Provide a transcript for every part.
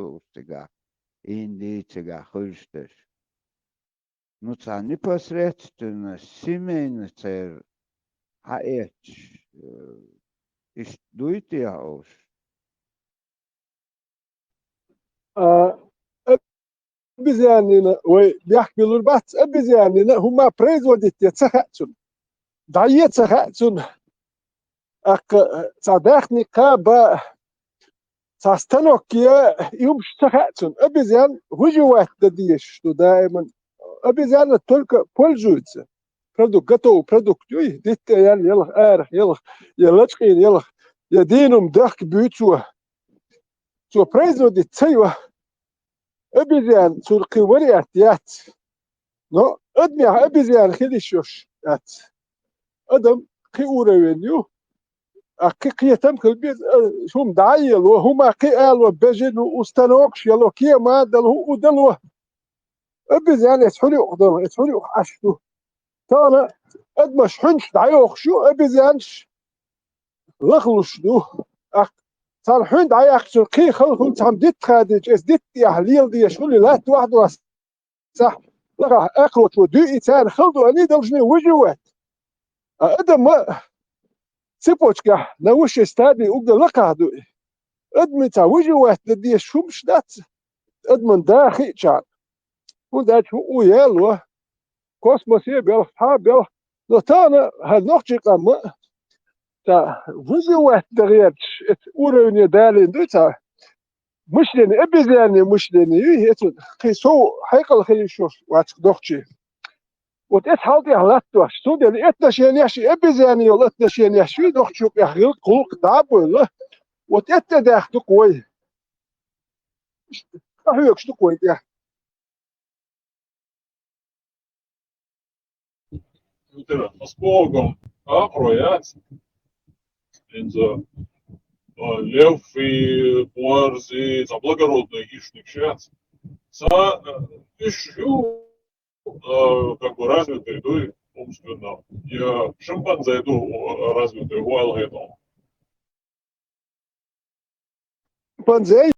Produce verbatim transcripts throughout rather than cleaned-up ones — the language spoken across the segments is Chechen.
уж цигахь, Инди цигахь хуьлуш дерш. Ну, цхьа непосредственно семейно церан хьаэцаш, э, иштта дуй те уж? А, обезьянина, вай бехк биллур бац, обезьянина хӀума производить е ца хаьа цунна. ДӀае ца хаьа цунна. ТӀаккха цхьа даьхни кхаба, цхьа станок е, и хӀумаш ца хаьа цунна. Обезьян выживать дан дезаш ду даиман. Обезьяна только пользуется. Продукт, готовый продукт юй, дитта яьлла, ялх, арах, ялх, я лачкъийна, ялх, я дийнум дехка буьйцо. Цо производить ца йо. Обезьян, цуьнан кхин вариант яц. Но адамехь обезьян хила йиш йолуш яц. Адам кхин уровень ю, а кхин кхетам хила беза, а, хӀума дӀа а ело, хӀума кхин ало, бежен хӀу, станокаш ело, кема а дало, хӀу а дало. Обезьян эца хьуна юкъа дала, эца хьуна юкъа Ӏаш ду. Тахана адамаш хьуьнчу дӀайохуш ю, обезьянаш лахлуш ду. ТӀаккха царна хьуьнда дӀаяьккхича, кхин хала хуьлу цхьамма дитта хадийча, эца дитта тӀехь лела дезаш хуьлу, латта вахь доссахь, лахахь акхарочо дуьйцу, царна хала ду, они должны выживать. А адам а цепочкехь, на высшей стадии угда лакхахь ду и. Адамийн цхьа выживать дан дезаш хӀумаш дац адаман да хиъчарна. ХӀунда аьлча хӀу а яьлла, космосе а белха, цхьа а белха. Но тахана хӀара нохчийн къам а цхьа выживать дан гӀерташ, эца уровне далийна ду цхьа мышление, обезьянное мышление ю, эцу кхин сов хьекъал хила йиш йолуш вац нохчий. Вот эца хьал тӀехь латтош, цундела и отношенеш, и обезьяне йолу отношенеш ю нохчийн юкъехь гӀиллакх-гӀуллакх дӀа а бевлла. Вот эца тӀе даьхна ду-кх вай. Къахьоьгуш ду-кх вай тӀе. Интерес, с Богом, а, проявится. Инза, а, лев и борз, и за благородный хищник сейчас. Са, э, ищу, э, как бы развитый, да, умственно. Я шимпанзе иду, э, развитый, уайлгетом. Шимпанзе?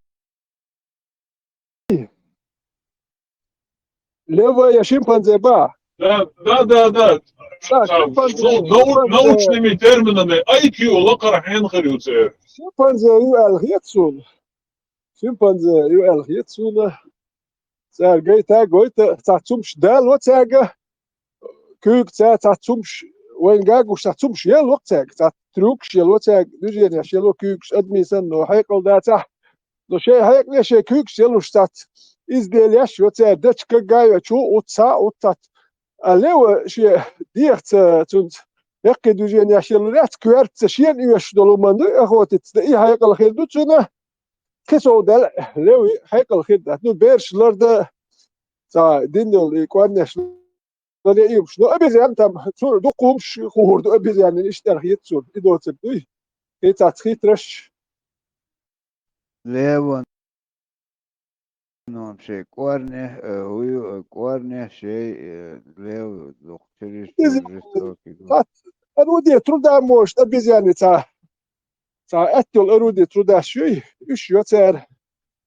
Лев я шимпанзе ба? Да, да, да, да. Да, шимпанзе, ну, нау-, шимпанзе. Научными терминами I Q лакхара хьенан хир ю церан? Шимпанзе ю аьлла хета суна. Шимпанзе ю аьлла хета суна. Цаьрга гайта, гойта, цхьа цумаш дало цаьрга, куьйгаца цхьа цумаш, вайна гагуш цхьа цумаш елло цаьрга, цхьа трюкаш елло цаьрга, движенеш елло куьйгаца, адамийн санна хьекъал дацахь. Но шайн хьекъале, шайн куьйгаца еллуш цхьацца изделеш йо цаьрга, дечка гайо, чу а утта, схьа а утта цхьацца. А лева шен дехаца цуьнца хӀекхе движенеш елур яц, коьртаца шена оьшуш долу хӀуманна дуй охотиться дан, и хьекъал хир ду цуьнан. Кхин сов даьлла, леви хьекъал хир дац. Ну, бераш лардан, цхьа дина йолу и кӀорнеш ларъе иймаш. Ну, обезьян там, цуьнан дукха хӀумаш хуур ду, обезьянин иштта аьлла хета суна, и доцург дуй. И цац хитраш. Леван шайн кӀорне, э, хӀу ю, э, кӀорне шайн, э, лев дукха чуьриш Иза жестокий ду. Цац, орудие труда может обезьяне цхьа. Цхьа аьтту йолу орудие трудаш юй, уьш йо цара.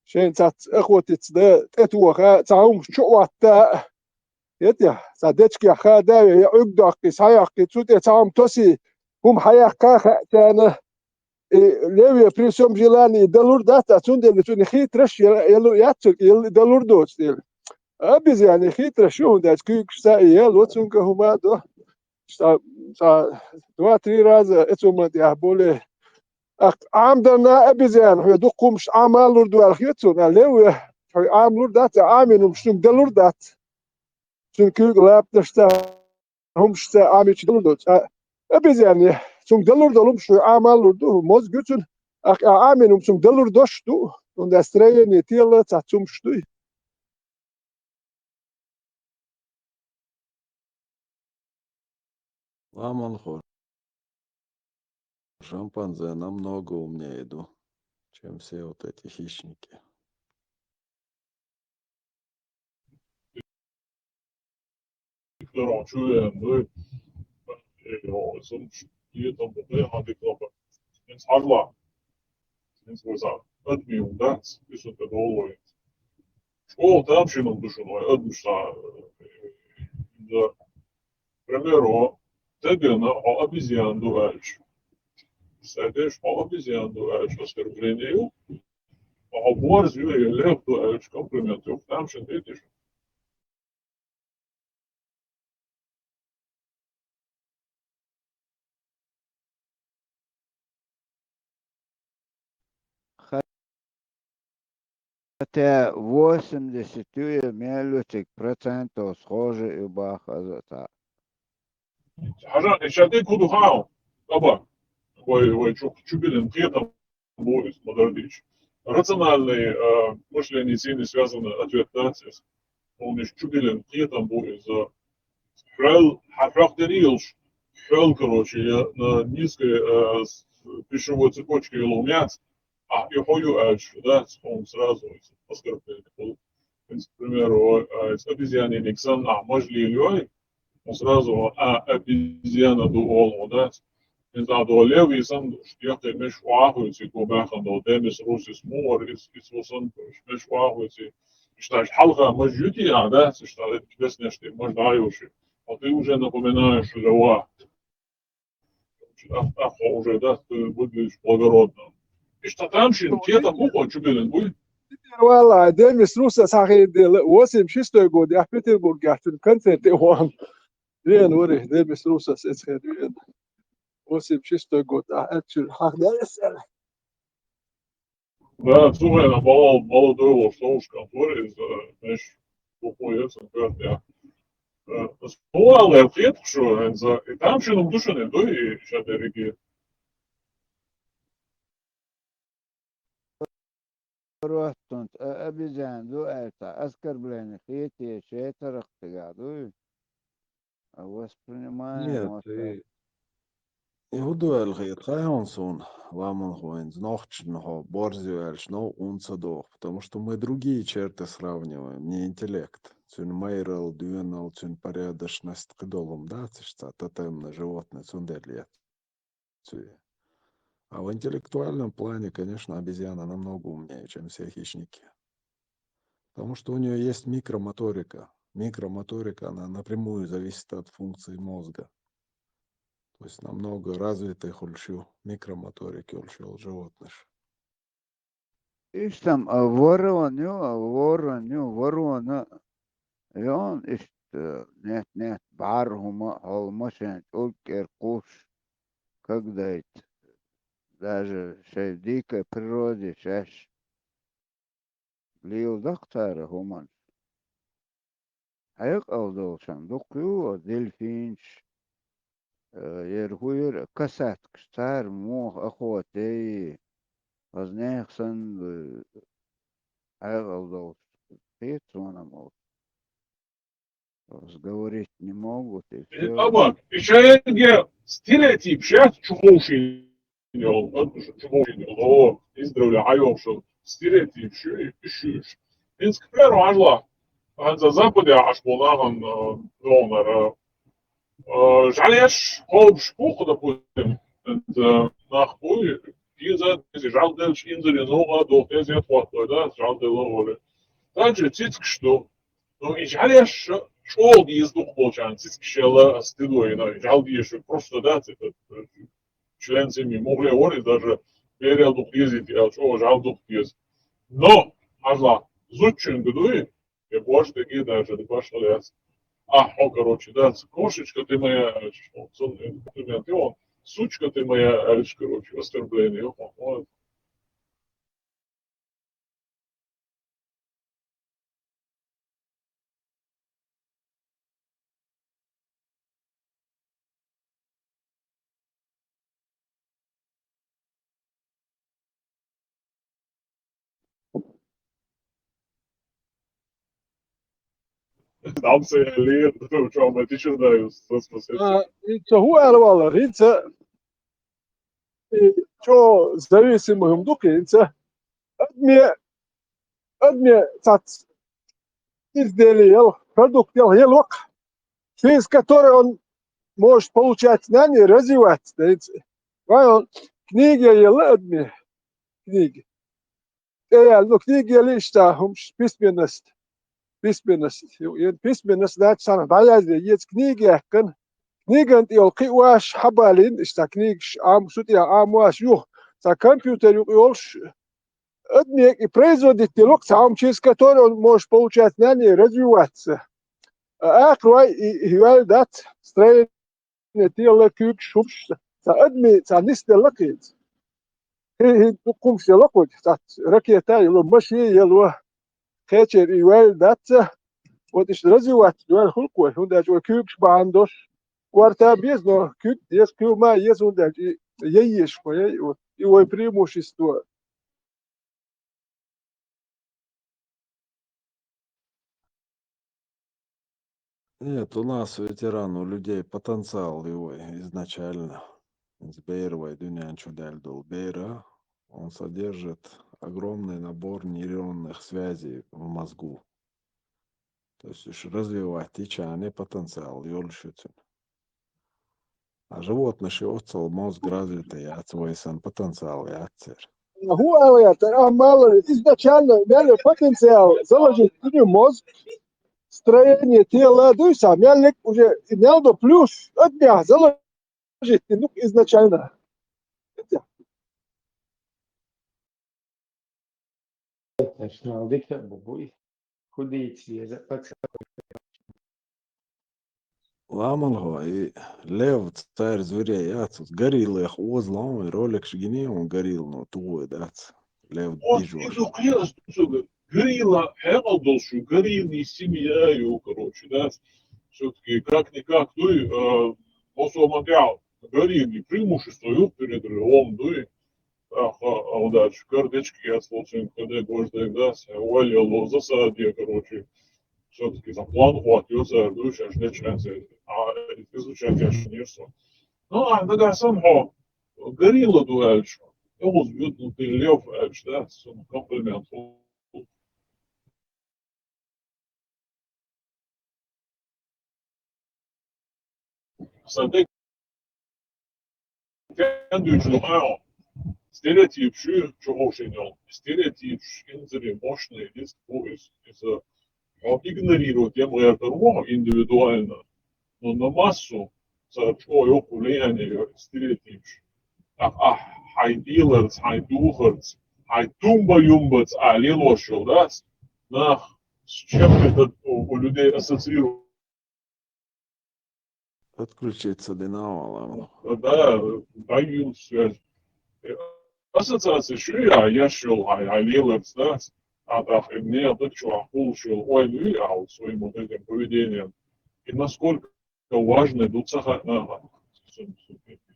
Шайна цац охотиться дан, тӀетоха, цхьа хӀумаш чу а хӀотта, хетий, цхьа дечкех хада а вей, я Ӏуьрг доккхий, схьаяккхий, цу тӀе цхьа хӀума тосий, хӀума хьаяккха а хаьа царна. И леве при всём желании далур дац, а цундела цуьнан хитраш я-, ялур яц цуьнга, и далур доцу дела. Обезьяне хитраш ю, хӀунда аьлча куьйгашца и ело цуьнга хӀума а до. Цхьа, цхьа два-три раза эцу хӀуманна тӀехь боле. Ахь Ӏамадарна обезьян, хьоьга дукха хӀумаш Ӏама а лур ду аьлла хета суна, а леве хьоьга Ӏама лур дац, а Ӏамийна хӀумаш цуьнга далур дац. Цуьнан куьйга лапанашца, хӀумашца Ӏамийча далур доцу. А обезьяне цуьнга далур долу хӀумаш хьоьга Ӏама а лур ду, мозга ю цуьнан, ахь Ӏамийна хӀума цуьнга далур дош ду, хӀунда аьлча строение тела цхьацца хӀумаш дуй. Ламан хор. Шимпанзе намного умнее ду, чем все вот эти хищники. Втором чуе, ну, э, о, сум, и там, э, а ты кто? Ин сарла. Ин сарла. адамаш дац, иза тӀадоллац. Школа тамашийна ду шуна, вай адамаш, э, да. Примеру, тагана хьо обезьяна ду аьлча. Представь, хьо обезьяна ду аьлча оскорбление ю, хьо борз ю, е лев ду аьлча комплимент ю, тамашийна дайташ. Хотя восемьдесят ю е мел ю цига процентов схожи ю баха аз а цхьа. Хьажа, и ша тӀе куду хьал, аба, вай, вай чу, чубилин кхетам бу иза, ма дардич. Рациональный, э, мышление с ними связано, ответ дац иза. Хьуна иштта чубилин кхетам бу иза. Хьол, хьа хьох тӀера йолуш, хьол, короче, я на низкой, э, с-, пищевой цепочке йолу яц, а и хьо ю аьлча, да, хьуна сразу иза оскорбление хул. К примеру, э, из обезьяниниг санна ахь мажа лелайой, хьуна сразу а обезьяна ду олу, да. Иза а до лев и санна, яккхий меш охьахуьйций, ко баьхна долу, демис, русис, мугӀар, ис, ис, во санна, меш охьахуьйций. Иштта хьалха мажа ю те а, да, иштта беснеш тӀе мажа дӀа а йолуш. Вот ты уже напоминаешь уже ва. Ах, ах, уже, да, ты выглядишь благородно. Иштта тамашийна кхетам бу хьуна чубилина, буй? Валлахь, Демис Русас хьахийна дела, восемьдесят шестой год, я Петербург яхьтина концерте ван. Вен вари, Демис Русас эцхен вен. Восемьдесят шестой год, а, отсюда, хьахдалес. Да, слухай, на мало, мало дойло, что уж конторе из, э, знаешь, бухуется, говорит, я. Э, слухай, я хет, что, э, за, и тамашийна ду шуна, ду и ша дерриге. Просто, э, обезьян ду, это оскорбление, хетий, шейтарах тига ду. А воспринимаем Нет, вот и, и хӀун ду аьлла хета, хаа хьуна суна, ламан хӀинца нохчашна хьо борз ю аьлча, новкъа хӀунда ца доху, потому что мы другие черты сравниваем, не интеллект. Цуьнан майралла, доьналла, цуьнан порядочность, кхидолу хӀума дац иштта, тотемное животное, цундела лет. А в интеллектуальном плане, конечно, обезьяна намного умнее, чем все хищники. Потому что у нее есть микромоторика. Микромоторика, она напрямую зависит от функции мозга. То есть намного развитый хуьлуш ю микромоторика йолуш йолу животных. Иштта-м, а, ворон ю, а, ворон ю, ворона. Йон иштта, нет, нет, бӀар хӀума, хьол машен, чӀуг кӀера кхуш, как дайта. Даже шайн дикой природе шаьш лийла даккха цара хӀуманаш. Хьекъал долчун дукха ю дельфинаш, э, яра хӀун яра касаткаш, цара муха охота йой, хаза нехан санна, э, хьекъал долуш хета суна ма ву. Разговорить не могут, и всё. Аба, и шайге стереотип сейчас чуховший йолу, чуховший йолу, издревле хьайохуш йолу стереотип шу, шу, шу. Инс, к примеру, ажла, хьанца Западе Ӏаш болу нахана, э, догӀнара, э, жӀаьлеш кхобуш бу, допустим, это нах буй, иза, иза жӀаьла делча, инзаре новкъа доху, тезет хӀоттадой, да, жӀаьла делла воле. Танча цицкаш ду. Ну, и жӀаьлеш чӀогӀа деза дукха болчарна цицкаш елла, ас тидойна, жӀаьла дезаш, просто, да, цицкаш. Член семьи мухле вара, даже берел дукха дезийта аьлла, чӀогӀа жӀаьла дукха деза. Но, ажла, зудчуьнга дуй, я борщ дагий даже, да башхала яц. А, хьо, короче, да, кошечка ты моя, э, цун инструмент, и он, сучка ты моя, э, короче, оскорбление, вот. Там се лет, что мы, ты что знаешь, что спасет? А, и ца хӀу аьлла валла, хӀинца, и чо зависимый хӀума ду хӀинца. Адме, адме цац изделие ел, продукт ел, ел вакх, через который он может получать знания, развиваться, да, хӀинца. Вай он книги ела адме, книги. тӀеяьлла, ну, книга ели иштта, хӀумаш, письменность. Письменность. Ю-, ен письменность дац царна дӀаязде, еза книга яьккхина. Книган тӀе йолу кхин а ваш хьабалийна, иштта книгаш Ӏам-, су тӀе Ӏамош юха. Цхьа компьютер юкъа йолуш, адамега и производить делла-кх цхьа хӀума, через который он может, получается, нани развиваться. А акхарой и, и ваьлла дац, строение тела, куьйгаш, хӀумаш, цхьа адами, цхьа нисделла кхин. ХӀи-, хӀи-, дукха хӀумаш делла кхуьнга, цхьа ракета а ело, машин а ело, кхечеран и ваьлла дац, вот иштта развиваться ваьлла хуьлу-кх вай, хӀунда аьлча вай куьйгаш бахьана долуш, корта беза, но куьг деза, куьг ма еза, хӀунда аьлча и яйеш ма яй, вот, и вай преимущество. Нет, у нас ветеран, у людей потенциал его изначально. Из бер вай дуьнен чу даьлла долу бер, он содержит огромный набор нейронных связей в мозгу. То есть уж развивать йича потенциал йолуш ю цуьнан. А животныш оццул мозг развитый яц, вай санна потенциал яц церан. ХӀун ала яц, амма изначально мел потенциал заложить ю мозг, строение тела, дуй са, мел уже и мел до плюс, от меня заложить, ну, изначально. Ламан хьо, и лев цаьрца зверей яц, гориллех оза лан вайн, роликаш гиний хьуна гориллано тухуй дац. Лев вот бижош. Иду кхиас цуга, горилла хьекъал долуш ю, гориллий семья ю, короче, да. Всё-таки как-никак дуй, э, по своему материалу, гориллий преимущество ю перед львом дуй. Аха, а удача, кардечки яц волчун, когда гождай, да, валяло, засаде, короче. Всё-таки за план хват, ю цар дуй, сейчас не чанцы. А изучать я ж не что. Ну, а нагасам хо, горилла ду аьлча, йогӀуз ютнутый лев аьлча, да, сум комплимент. Сан де-, кен дуьйцу, а, стереотип шу, чу ховшийна йолу. Стереотип шу, инзаре мощный диск бу иза, иза. Хьо игнорировать ем гӀертар ву хьо индивидуально, но на массу цара чӀогӀа йоккха влияние йо стереотипаш. Ахь, ахь, хьайн диларца, хьайн духарца, хьайн тумба-юмбаца а лелош йолу дац, нах с чем-то у, у людей ассоциируют. Отключиться динамала. Да, да, даю связь. Э, ассоциация шу я, я шел, а, а лиларц, да? А так, и мне этот чувак получил, ой, ну и а вот своим вот этим поведением. И насколько важный был цахатнаха.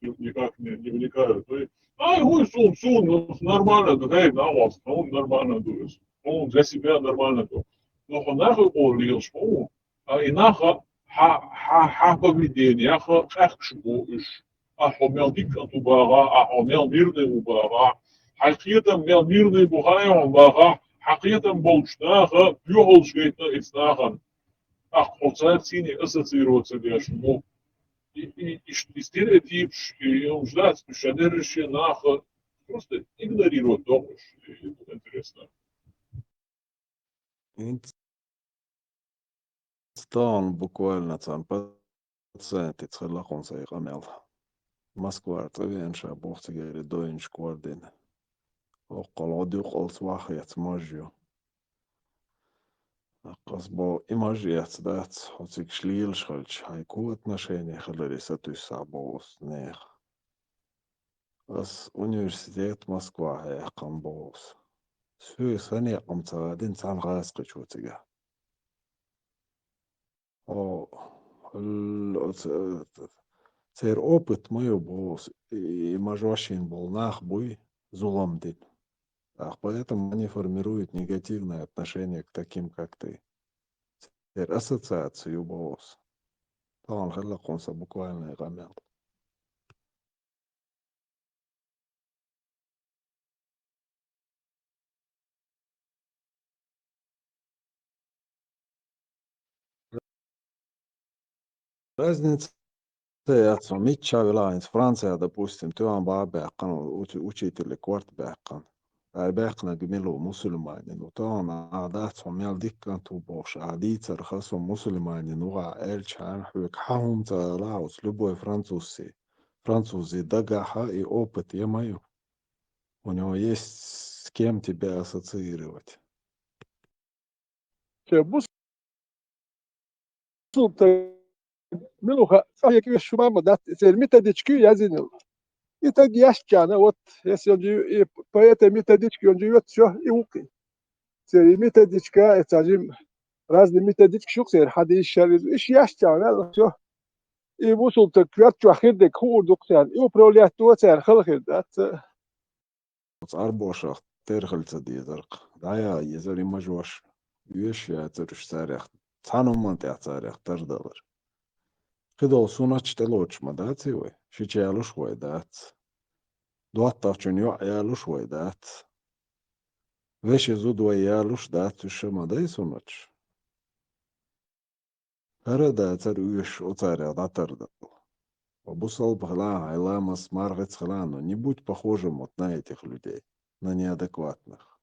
Никак не, не вникают. То есть, а, ой, сун, сун, ну, нормально, да, эй, на вас, ну, нормально, то есть, ну, для себя нормально, то. Но нахуй он лил, что А и наха хьа, хьа, хьа поведение, хьа къаьхкаш бу уьш. Ахьо мел дика ву багӀа, ахьо мел мирный ву багӀа. Хьайн кхетам мел мирный бу, хьайн хьо багӀа. Хьан кхетам болчу наха, юхалш гайтина иза нахана. Ахьо цара цийне ассоциироваться деш бу. И, и, и, и стереотипш, и, и уж дац, уж шадерриш наха просто игнорировать дохуш. И, и, интересно. ХӀинца тахана буквально цхьана пациентица хилла кхунна сайн къамел. Москвара цӀа веана ша боху цигара дойнаш кор дина. Оккхал гӀо дуькъалц вахеца маж ю. Аккхас бо и маж эца дац, хьо цигаш лелаш хилча, хьайку отношение хиларе сатуьйсу схьа боху ас нехан. Ас университет Москвахь яьккхина боху ас. Соьга сан некъам ца гӀадина цхьана гӀазкхичо цигахь. О, л-, оц-, э, церан опыт ма ю боху ас, и, и мажошин болу нах буй, зулам дина. Ах, поэтому они формируют негативное отношение к таким, как ты. Церан ассоциация ю боху ас. Тахана хилла кхунна сан буквальный къамел. Разница яц, мичча вела хӀинца Франция, допустим, тоьан баба баьккхина, учи-, учителе корта баьккхина. Ай баьккхинарг мила ву, мусульманин ву. Тахана ахь дац хьо мел дика кӀант ву бохуш, ахь дийцарх со мусульманин ву ахь аьлча, хьан хьоьга хьан хӀума ца ала, оцу любой французский. Французи дагахьа и опыт я ма ю. У него есть с кем тебя ассоциировать. Ше бусулба стаг мила ву хаьа, цӀахь егавеш шу ма дац, церан методичка ю язйинарг. И стаг яьшчахьана, вот, если он и по этой методичке он живёт, всё, и ву-кх и. Церан и методичка, и цхьа жим разный методичкаш ю-кх церан, хьан дийшар иза, иш яьшчахьана, всё. И бусулба стаг коьрта чохь хир дерг хуур ду-кх царна, и управлять до царна хала хир дац. Оцу Ӏарбошах тера хила ца дезара-кх. ДӀаяла езара и мажош, оьшуш яцара уьш царех, цхьана хӀуманна тӀехь царех тардалар. Кхидолу суннаташ тӀелоцуш ма дац и вай, шича ялуш вай дац. ДоттагӀчун йоӀ ялуш вай дац. Вешин зуда вай ялуш дац, уьш ма дай суннаташ. ХӀара а дацара оьшуш оцарех дӀатардала. Ва бусалба хила а, хьайн ламаз, мархица хила а, но не будь похожим вот на этих людей, на неадекватных.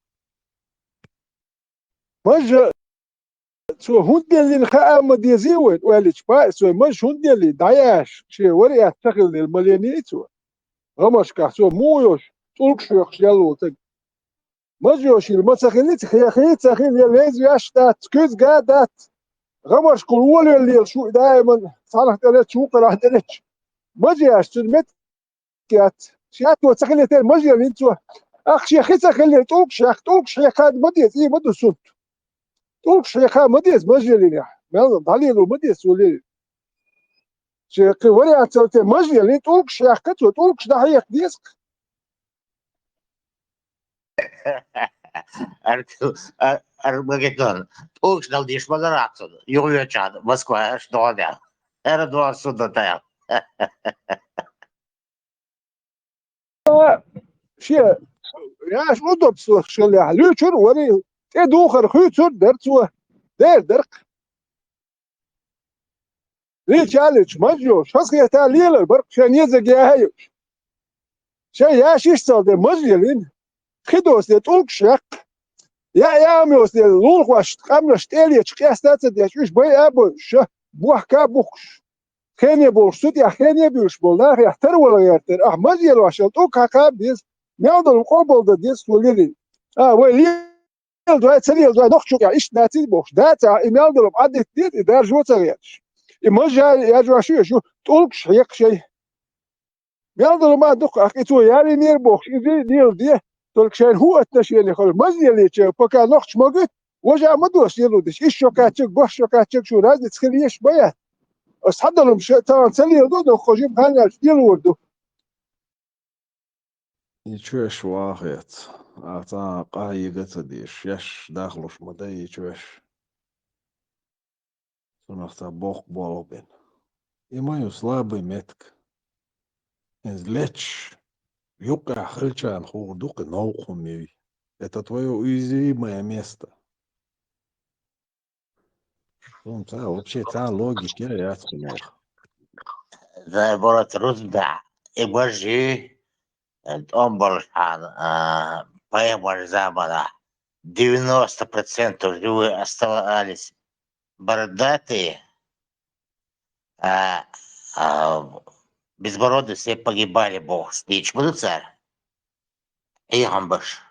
Мажа, цо хӀунда деллина хаа ма дезий вайн, ойлича, паис вайн, мажа хӀунда деллий, дӀаяш, шен вариант ца хилла ма лений цо. ГӀамаршкахь цо муха йолуш, тӀулгаш хьоькхуш ял волу стаг. Мажа йолуш хила ма ца хилла, хи а ца хилла, я леза веш а дац, куьзга а дац. ГӀамаршкахула волавелла лелаш ву и даиман, цхьанах тӀелеташ, вукхарах тӀелеташ. Мажа яш цуьнан меттиг яц. Шен хӀетто ца хилийтара мажа еллина цо. Ахь шен хи ца хиллера, тӀулгаш хьекха, тӀулгаш хьекха ма деза, и ма ду сунт. ТӀулгаш хьекха ма деза мажа еллинехь. Мел дӀалело ма деза цо лелийна. Шен кхин вариант ца хилийтара мажа еллина, тӀулгаш хьекха цо, тӀулгаш дӀахьекха деза-кх. Ар-, ар-, Армагеддон. ТӀулгаш дала деш ма дара ахь цунна. Юхавеачахьана Москва аьлла догӀу дела. ХӀара догӀу суннат аьлла. Шен яш удобствах шалехь луьйчура вари, тӀедухар хуьйцура дара цо. Дера дара-кх. Лийча а лийча, мажа йолуш, хазахета лелар бара-кх, шайн незаг яхьа а йолуш. Шайн яшиш а ца хилла де мажа еллина, хи доцу де тӀулгаш хьекха. Яа яам йоцу де лулахошна къаьмнаш тӀе а леташ, къеста а ца деш, уьш байа а бойуш, ша бохка а бухкуш. Хене болуш, цу тӀехь хене а буьйлуш болу нахехь тарвала гӀертара, ахь мажа елош йолу тӀулг хьакха а беза, мел долу къобалдан деза цо лелийна. А, вай ле- леладой, ца леладой, нохчо тӀехь иштта дац иза бохуш, дацахь, и мел долу Ӏадитта деза, и даржо а ца гӀерташ. И мажа яржош ю, шу тӀулгаш хьекха шайн. Мел долу ма дукха, ахь и цо ялийнера бохуш, иза леладе, только шайна хӀун отношение хуьлу. Мажа еллича, пока нохча ма гуьту, важа а ма доцу лело деш. Иш шо кхаччаг, баш шо кхаччаг, шу разница хила еш ма яц. Ас хьадалум ша, тахана ца леладо, доккха жима хан аьлча, лелор ду. И чоьш вахец, а цхьа къахьега а ца дезаш, шаьш дахлуш ма дай и чоьш. Цунах цхьа боккха болх бина. И ма ю слабый метка. Иза лечаш, юккъехь хилчарна хуур ду кхин новкъа хӀума юй. Это твоё уязвимое место. Хьуна цхьа, вообще цхьа логика яц хьуна. Дай борот рузба, и бажи, э, тӀом болуш хьан, а, пайхамар заманахь девяносто процентов живые оставались бородатые, а, а, безбородые все погибали, бохуш дийча ма ду цара. Хьехам баш.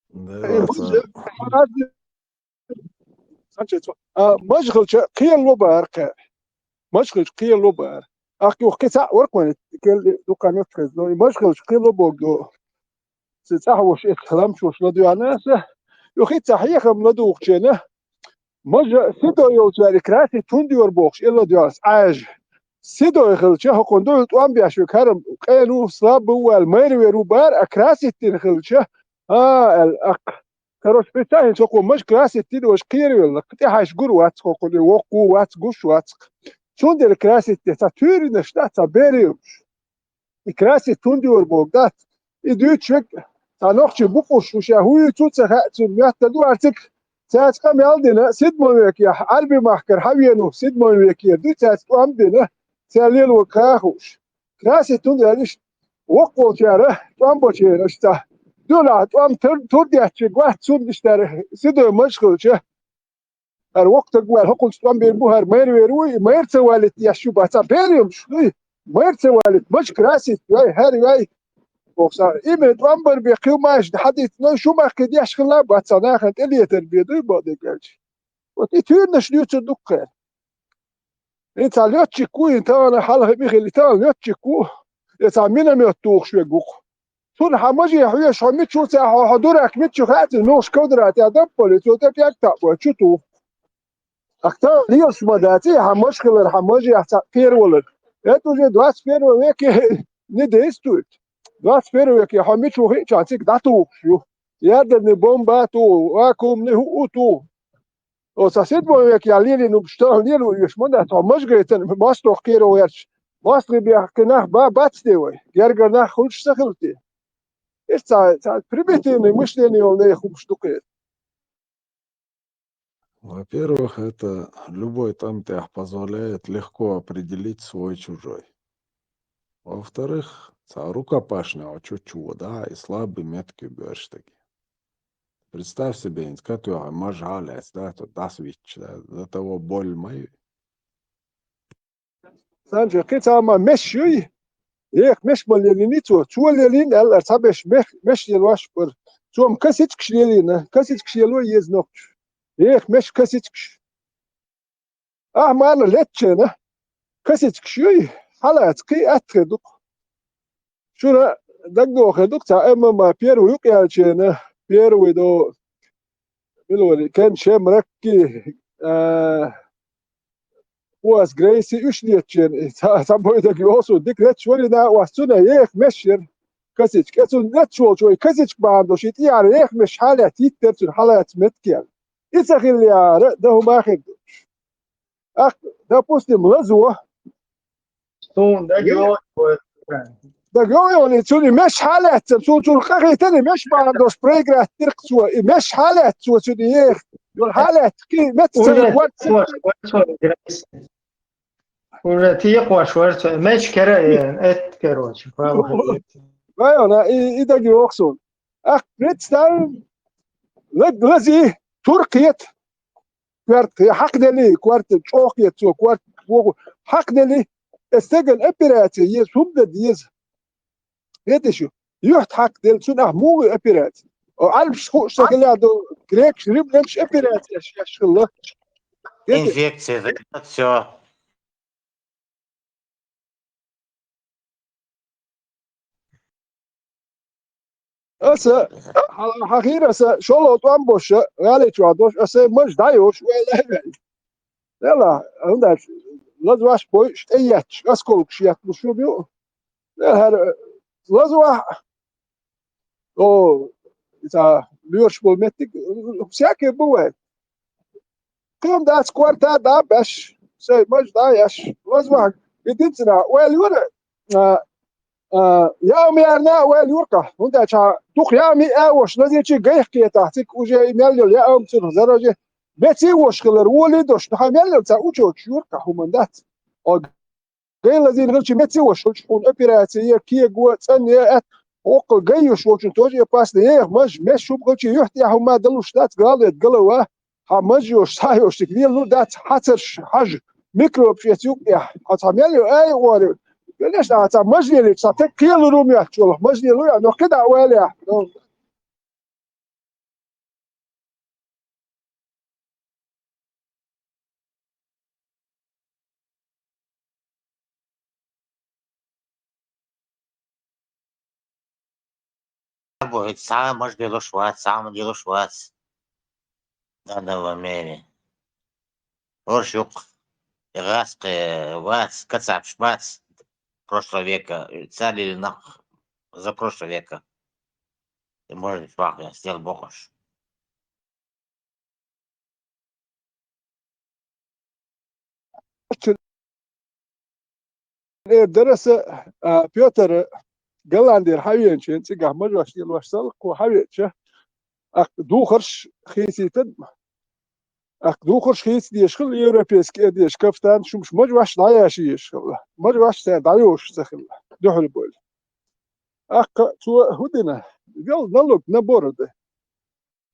Да, Э, ца- мажа-, а, мажа хилча кхело бара кхаъ. Мажа хилча кхело бара. Ахь юха кхин цхьаъ вара кхуьнан, кхел дукха нуьцкъаза, но и мажа хилча кхело богу. Сан цӀахь волуш эцхьа ламчош ладоьгӀна аса. Юха хӀинца хьехам ладугӀучу хенахь, мажа седой йолчара и красить хӀунда йора бохуш, и ладоьгӀна аса Ӏаьжа. Седой хилча, хӀокхунна дуьхьал тӀом беш верг хӀара къена ву, слаб ву аьлла, майра вер ву бара, а красить дина хилча, а, аьлла, аккха. Короче, представь, хӀинца хӀокхо мажа красить дина, важа кхеравелла, тӀехьаьжча гур вац хӀокхуьнан, воккха ву вац, гуш вац. Цундела красить дина, цхьа туьйранаш дац, цхьа бере а йолуш. И красить хӀунда йора боху дац. И дуьйцуш верг цхьа нохчийн букъуш ву, ша хӀун юьйцу а ца хаьа, цуьнан моьттан ду хӀара цига. Цаьрца къамел дина, седьмой векехь, Ӏарби махкара хьавеана, седьмой векера дуй, цаьрца тӀом бина, цаьрца лело кхаьхуш. Красить хӀунда аьлла иштта, воккхаволчара тӀом бочераш ца. Дуьлахь тӀом тур, тур детташ вац цунна иштта седой маж хилча. ХӀара воккха стаг ваьлла хӀокхунца тӀом бийр бу, хӀара майра вер ву, и майра ца валийта еш ю бац, цхьа периумаш дуй, майра ца валийта, маж красить вай, хӀара вай. Боху сан, и мел тӀом бар бен кхин мажа хьадийцина, шу махкий деш хилла бац, цхьа нахана тӀелетар бен дуй, бакъдерг аьлча. Вот и туьйранаш дуьйцур ду кхера. И цхьа лётчик ву, и тахана хьалха Михаил, и тахана лётчик ву, и цхьа миномет тухуш верг ву-кх. Цунна хьан маже хьоьжуш, хьо мича ву ца хьо, хьо дурак мича ву хаьа цунна, муьлхачу квадрате а дам поле, цо тӀе пӀелг таӀ бой, чу туху. Ахьа тахана лелаш ма дац, и хьан маж хилар, хьан мажех цхьаъ кхеравалар. Это уже двадцать первого веке не действует. Двадцать первого веке хьо мича ву хиъча, цига дӀатухуш ю. Ядерный бомба а туху, вакуумный хӀуъу а туху. Оцу седьмой векехь лелийна уьш тахана лело оьшуш ма дац, хьо маж гайтина мостагӀ кхеро гӀерташ. МостагӀий бехке нах ба, бац те вай, гергара нах хуьлуш ца хилла те. Иштта цхьа, цхьа примитивное мышление йолу нехан хӀумаш ду кхера. Во-первых, это любой тӀам тӀехь позволяет легко определить свой-чужой. Во-вторых, цхьа рукопашный чу-чу, да, и слабый меткий беш таки. Представь себе, ин катуьхьа мажа хьалаьцна, да, ту дӀасавитча, да, до того боль ма ю. Санчо, кхин цхьа ма меш юй, еха меш ма лелийний цо, цо лелийна аьлла, цхьа беш меш, меш лелош бара. Цо-м косичкаш лелийна, косичкаш лело еза нохчо. Еха меш косичкаш. Ахьа марна леттачена, косичкаш юй, хьалаца кхин атта хир ду-кх. Шуна дагадогӀу хир ду-кх, цхьа ММА первый юкъаялчена, первый до, мила вара, Кен Шем Ракки, а, Уэс Грейси уьш летачена, цхьа, цхьа бойдаг йолу суна, дика леташ варина, оцу цунна еха меш яра косичка. Э, цунна леташ волчу вай косичка бахьана долуш, и тӀехьара еха меш хьалаьцна йиттара цуьнан хьалаьцна метка яьлла. И ца хиллехьара, дан хӀума хир ду. Ахь, допустим, лазо. Суна дага йогӀу. Дага йогӀу, цунна и меш хьалаьцна, цунна, цунна къахийтина и меш бахьана долуш проиграть дира-кх цо. И меш хьалаьцна цо, цунна еха. Йолу хьалаьцна, кхин меттиг ца Уже варца. текхош вара цо, Грейси. Уже текхош вара цо. Меш кара а еана, эт, короче, палха. Вайона, и, и дага йогӀу суна. Ахь, представь, лаг-, лази, тур кхета. Коьрта хьакхаделли, коьрта чӀогӀа кхета цо, коьрта боху. Хьакхаделли, эс стеган операци еза, хӀума дан деза. Хеташ ю? Юьхь хьакхаделла, цунна ахь муха операци? О, Ӏарбаш хууш ца хилла ду, грекаш, римлянаш операци еш, еш хилла. Хеташ? Инфекция, всё. Аса, хьала-, хьахийра аса, шолгӀа тӀом боша, гӀали чохь дош, аса маж дӀайош, вай лай вай. Дела, хӀунда аьлча, лазош бойуш, тӀе етташ, осколкаш етталуш ю, ю. Дела, хӀара, лазо ахь, о, иза лоьраш болу меттиг, всякий бывает. Кхин дац корта а дӀа а беш, сайн маж дӀа а еш, лазо ахь, и динцина, ойла юра, а, а, яа ма ярна а ойла юра-кх, хӀунда аьлча дукха яа ма а вош, лазийчий гайх кхетахь, цига уже и мел йолу яа ма цунах зараже, меца а вош хилар, волий а дош, ну, хьан мел йолу цхьа учочуш юра-кх, хӀуманна дац. О, гай лазийна хилча, меца а вош хилча, хьуна операци е, кего, цӀанъе, аьтта, воккхал гай йош волчун тоже опасно, еха маж, меш хӀума хилча, юьхь тӀехь хӀума далуш дац, галвет галава, хьан маж йош, схьа йош, цига лелалур дац, хьацарш, хьажа, микробаш эца юкъа тӀехь, хьан цхьа мел йо, ай, ори. Конечно, ахьа цхьа маж лелийча, цхьа таг кхелур ву моьттуш волу, маж лелуй, а, ну, кхидӀа а валехь. Ну. Бу, хӀинца цхьа а маж лелош вац, цхьа а ма лелош вац. Данного времени. ХӀорш юккъе, и гӀаскхи вац, кацапаш бац прошлого века, царли нах за прошлого века. И может, бахьа, стел бохуш. Эр дара аса, а, Пётр Голландера хьавеанчийн цигахь мажош лелош салкхо хьавеача, аккха духарш хийсийтан, ТӀаккха духарш хийца дезаш хилла, европейский а дезаш, кафтан, шумаш мажа ваш дӀаяша езаш хилла. Мажа ваш цара дӀайошуш ца хилла. Дуьхьал бойла. ТӀаккха цо хӀу дина, вел налог на бороды.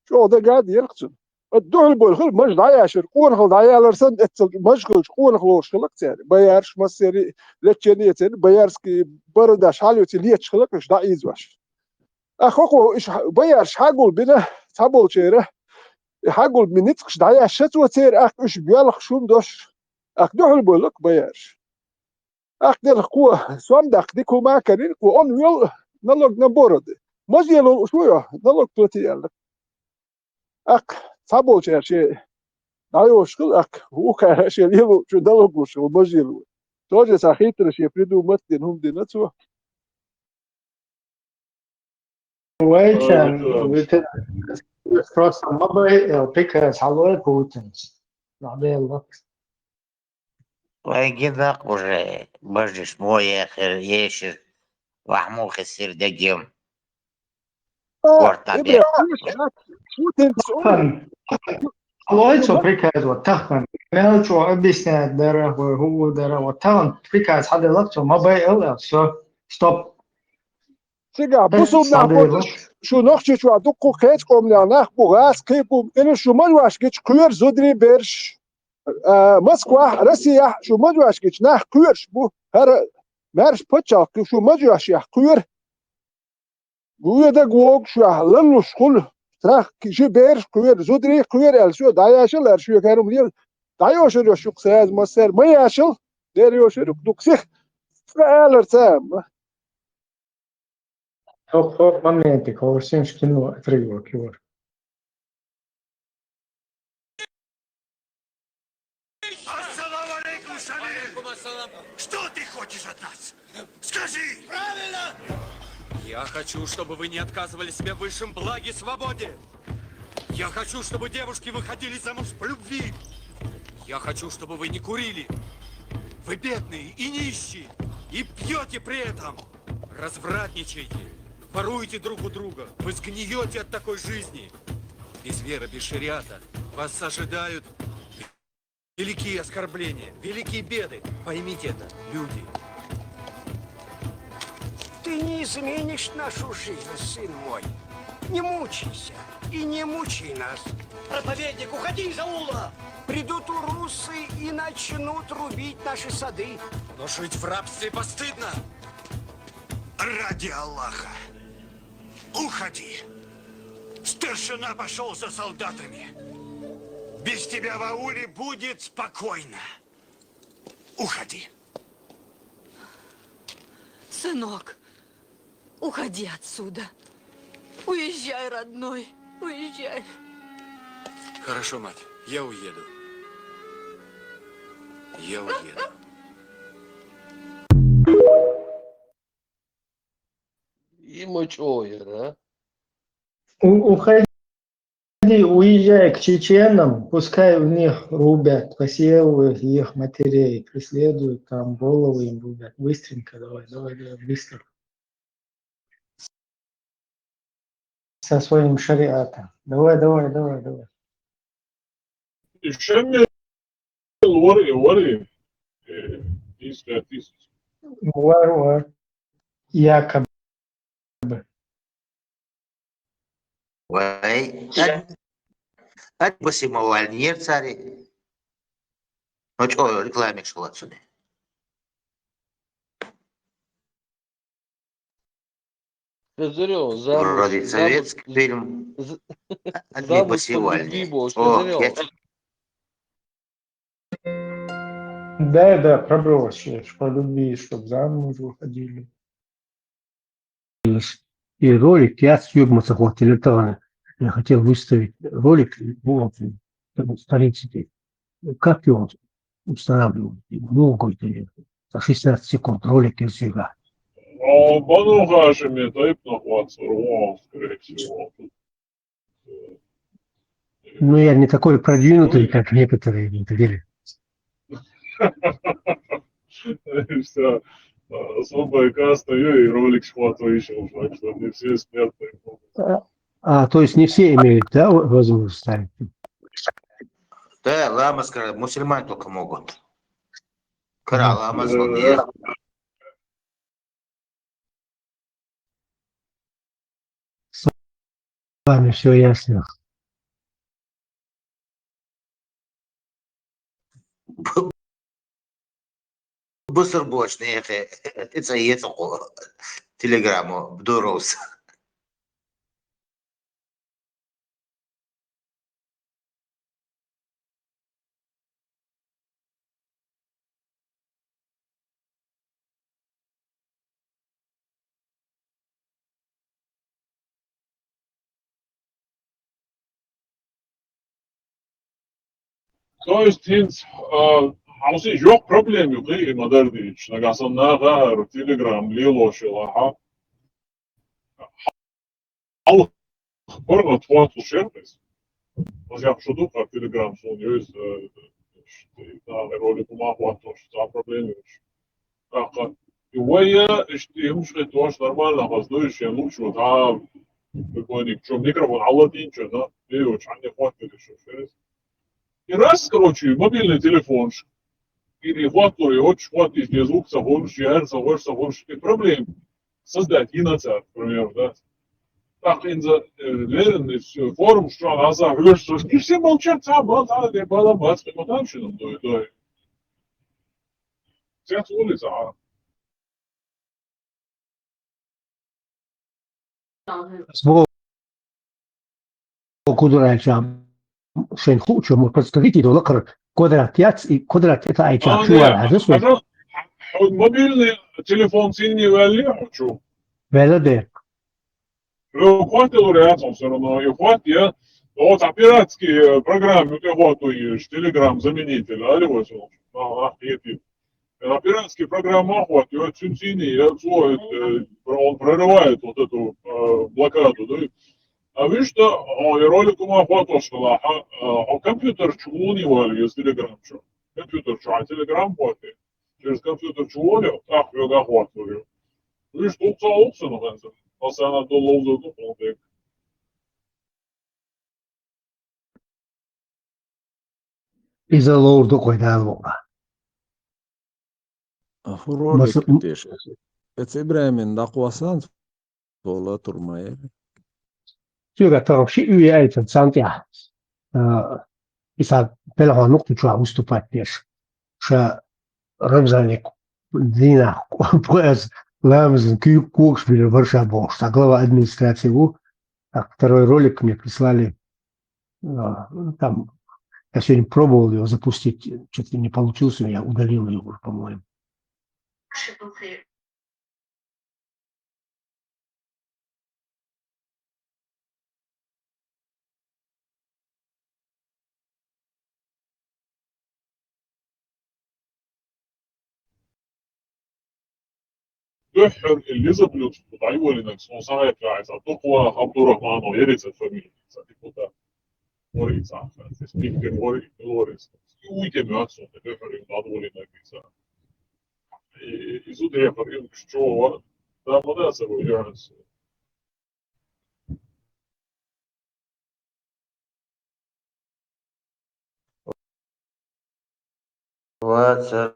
ЧӀогӀа дагад ерах цунна. Ат дуьхьал бойла хилла, мажа дӀаяшар, къонахал дӀаялар санна, эццал мажа хилча, къонах лоруш хилла цара. Боярш, массери, лечение церан, боярский бородаш хьалйоций леташ хилла, уьш дӀаийзош. ТӀаккха хӀокхо, уьш боярш хьагулбина, цхьаболчера, и хьагулбина ницкъаш дӀаяшша цо церан, тӀаккха уьш боьлху шун дош, тӀаккха дуьхьал бойла боярш. ТӀаккха делахь кхо сом даккха дика хӀума а карийна, кхо он вел налог на бороды. Мажа лело лууш ву йо, налог плати аьлла. ТӀаккха цхьаболчара шен дӀайошуш хилла, тӀаккха вукхара шен лело луучо налог луш хилла, мажа лело. Тоже цхьа хитрый шен придумать дина хӀума дина цо. Вайчан, витин просто ма бай, э, приказ хьалой Путинс. Набелла. Вай гинах уже, бажиш мо яхир, ешир, вахьму хисир дегем. Спорт Ибра, набег. Путинс, Путинс, Хан, хьалой цо приказ, вот тахан. Мел чо объяснять дара, хӀу, хӀу дара, вот тахан приказ хьаделла цо, ма бай эл, всё, стоп. Цигахь бусулба нах бу, шу Нохчийчохь дуккха кхечу къоманех нах бу, гӀаз кхин бу, тӀера шу мажа ваш гича кхоьру зударий берш. А, Москвахь, Россияхь шу мажа ваш гича нах кхоьруш бу, хӀара маьрша пачхьалкх шу мажа ваш яхь кхоьру. Вуьйдаг вогуш яхь лаллуш хуьлу, страх ши бераш кхоьру, зударий кхоьру аьлла, шу дӀаяшал аьлла, шоьгара хӀума лела. ДӀайошур йо шух саза массара, ма яшал, дера йошур ю, дукха сих. Цкъа алар ца амма. Хоп, хоп, моментик, хӀорсинаш кино отрывок юр. Ассаламу алейкум, Шамиль! Что ты хочешь от нас? Скажи! Правильно! Я хочу, чтобы вы не отказывали себе в высшем благе, свободе! Я хочу, чтобы девушки выходили замуж по любви! Я хочу, чтобы вы не курили! Вы бедные и нищие, и пьете при этом! Развратничаете, воруете друг у друга, вы сгниете от такой жизни! Без веры, без шариата вас ожидают великие оскорбления, великие беды. Поймите это, люди. Ты не изменишь нашу жизнь, сын мой. Не мучайся и не мучай нас. Проповедник, уходи из аула! Придут урусы и начнут рубить наши сады. Но жить в рабстве постыдно. Ради Аллаха, уходи. Старшина пошёл за солдатами. Без тебя в ауле будет спокойно. Уходи. Сынок, уходи отсюда. Уезжай, родной, уезжай. Хорошо, мать, я уеду. Я уеду. И мочоя, да? У-, уходи, уезжай к чеченам, пускай у них рубят посевы их матерей, преследуют, там головы им рубят. Быстренько, давай, давай, давай, быстро. Со своим шариатом. Давай, давай, давай, давай. И Шамиль вари, вари, э, пятьдесят тысяч. Вар, вар. Якобы. Вай, ад-, ад басимовал нерцари. Ну что, рекламик шла отсюда. Хезарий, замуж, вроде замуж, советский фильм. З-, а, не замуж по любви был, о, хезарий. Я ч- Да, да, пробовал вообще, по любви, чтоб замуж выходили. И ролик, я съёбнуться хотел, это, я хотел выставить ролик, вот, старинский. Как его устанавливать? Долго это, за шестнадцать секунд ролик из себя. А, бануха же мне тайп нахватится, скорее всего. Ну, я не такой продвинутый, как некоторые в интернете. Всё. Особая каста, и ролик схватывающий уже, так что не все смертные могут. А, а, то есть не все имеют, да, возможность ставить? Да, ламаз кара мусульмане только могут. Кара ламаз он, э, С вами все ясно. Б-, бусурбочный эхе, это ецо телеграмму, бдуровс. То есть, хӀинца, а, хьовсий, жок проблема ю, кхы и ма-дарра дийцача. Нагахь санна наха хӀара Telegram лелош йолахь, хьалха паргӀат хӀоттуш яр-кх иза. Аса яхаш ду-кх, Telegram суна йойза, э, наха ролик ма хӀоттош, цхьа проблема йолуш. ТӀаккха и вай, иштта и хӀумаш хӀиттош нормально хаза ду, шен лучу, тӀа, прикольник, чу микрофон хьалладийначунна, бейочу, хьанна хӀоттийла шу, шерис. И раз, короче, мобильный телефонаш, и хӀоттор, и оццуш хӀоттийча, и звук ца хуьлуш, и хӀара ца хуьлуш, ца хуьлуш, и проблема создать йина цара, к примеру, да. ТӀаккха инза, э, леррина, э, форумаш чохь дӀаса хьоьжуш, и все молчат, цхьа бала, цхьа де бала бац, кхин ма там шинна дой, дой. Цец улица, а. Ас боху, квадрат аьлча, шайн хуучо, может, подскажите, до лакхара квадрат яц, и квадрат это аьлча, а, чу не, вара хьажа, хьажа, хьо мобильный телефон цӀийне ваьлли хьо чу? Ваьлла де. Хьо хӀотталур яц хьо всё равно, и хӀотта я, оцу пиратский, э, программа тӀе хӀотту еш, Telegram заменитель, али вай со, а, а, хетий. Э, пиратский программа хӀоттайо, цуьнан цӀийне я, цо, э, он прорывает вот эту, э, блокаду, да? А вуьшта, о, и ролик ма хӀоттош хилахь, а, о, компьютер чу вуьйна валла из Telegram чу. Компьютер чу, а, Telegram хӀоттий. Через компьютер чу волу, тӀаккха хьоьга хӀоттор ю. Вуьшта укхаза, укхаза, ну, хӀинца. Постоянно долу ловзар ду, хьуна дерг. Иза ловр ду кхой Дала мукъа. А хӀун ролик Маса- ю теша? Эца ИбрахӀиман дӀакхоссанца волу тур ма яра. Соьга тахана ши уьйр яйта царна тӀехь. А, иза пелхьо нукъа чохь выступать деш. Ша Рамзанек дийнахь пояс ламазан куьйга когаш бира вара ша бохуш. Цхьа глава администрации ву. Так, второй ролик мне прислали. А, ну, там, я сегодня пробовал его запустить, что-то не получилось, но я удалил его уже, по-моему. Дуьххьара и лиза плюс дӀайолийнарг суна схьахетта ваьлла, Дукхваха Абдурахманов яра иза фамилия, цхьа депутат. Вара иза, спикер вара, вара иза. И вуй тӀе моьтту суна, дуьххьара и дӀадолийнарг иза. И, и зуда хьекхар, и уьш чӀогӀа, да, ма дац, ца ву, яханца. Вацар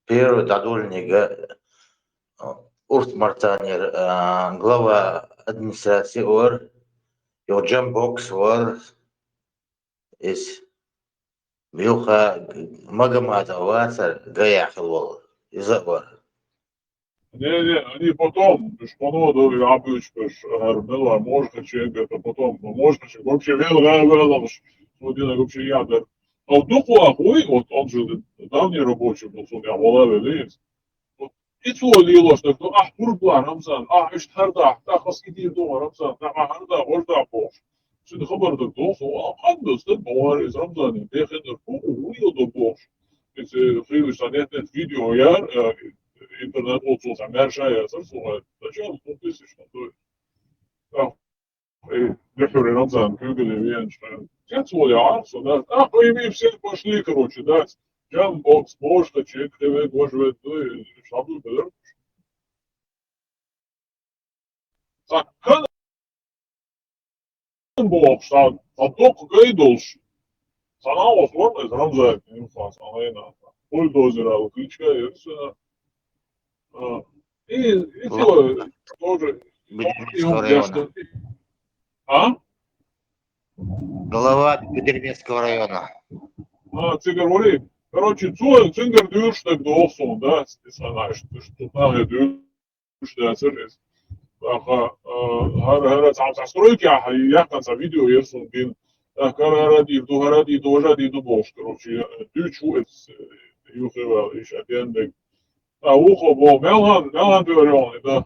первый дӀадолийнарг, а, урс мартанера, а, глава администрации вара, йо Джамбокс вара, иза Вилха Магомадов вацар, гая хила волу, иза а вара. Не, не, они потом, уьш кхуьнан ду, и Ӏабуьйцуш берш, хӀара мел вара Можхаченко, это потом, ну, Можхаченко вообще вел, вел, вел, цо динарг вообще ядар. А вот Дукхваха вуй, вот он же давний рабочий был, цунна тӀехь вала велла иза. Вот и цо лелош дара, ну, ахь пурба лахь, Рамзан, ахь иштта хӀара дахь, тӀаккха ас и дийр ду, Рамзан, тӀаккха ахь хӀара дахь, хӀорш дахь бохуш. Цуьнан хабар даг доху, со, а, кханна ду, стаг ма вара иза, Рамзане бехеннар бу, вуй ду бохуш. Иза, э, хийлаш цхьа нет-нет видео яр, э, интернет оццул цхьа маьрша яцара суна, начало двухтысячных, то есть, а, и дуьххьара Рамзан куьйгалле веанчу хенахь. Цец волу яхьара со, да, а, и мы все пошли, короче, да, Джамбокс, Можхаченко, кхин верг важа вер ду, и шабуй белар. Цхьа кана бохуш, цхьа, цхьа доккха гай долуш. Цхьана а вос вон, из Рамзан, им хан цхьана а. Бульдозер ала кличка, ерсина. А, и, и Ло-, всё, тоже, Бедермецкого района. А? Глава Бедермецкого района. А, цигар вари. Короче, цу, цигар дюрш так дохсон, да, знаешь, что там я дюрш, да, церес. Аха, а, хар, хар, цам, цам, стройки, а, я там, цам, видео, я сун бин. Так, хар, хар, ди, ду, хар, ди, ду, хар, ди, ду, бош, короче, дючу, эц, юхевал, иш, а, бен, да, ухо, бо, мелхан, мелхан, да.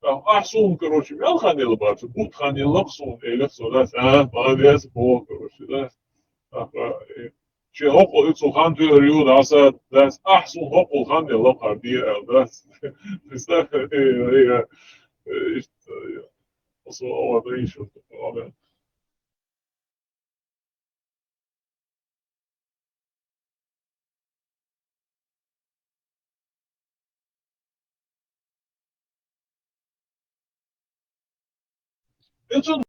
Ахсун, короче, мелхан ил бац, бутхан ил лаксун, элехсо, да, а, молодец, бо, короче, да. Аха, э, че хокъо ицу хан тюр ю, да, са, да, ахсун хокъо хан ил лакар ди, да. Представь, э, э, э, ишт, э, осо, ава, да, ишо, ава. Эцун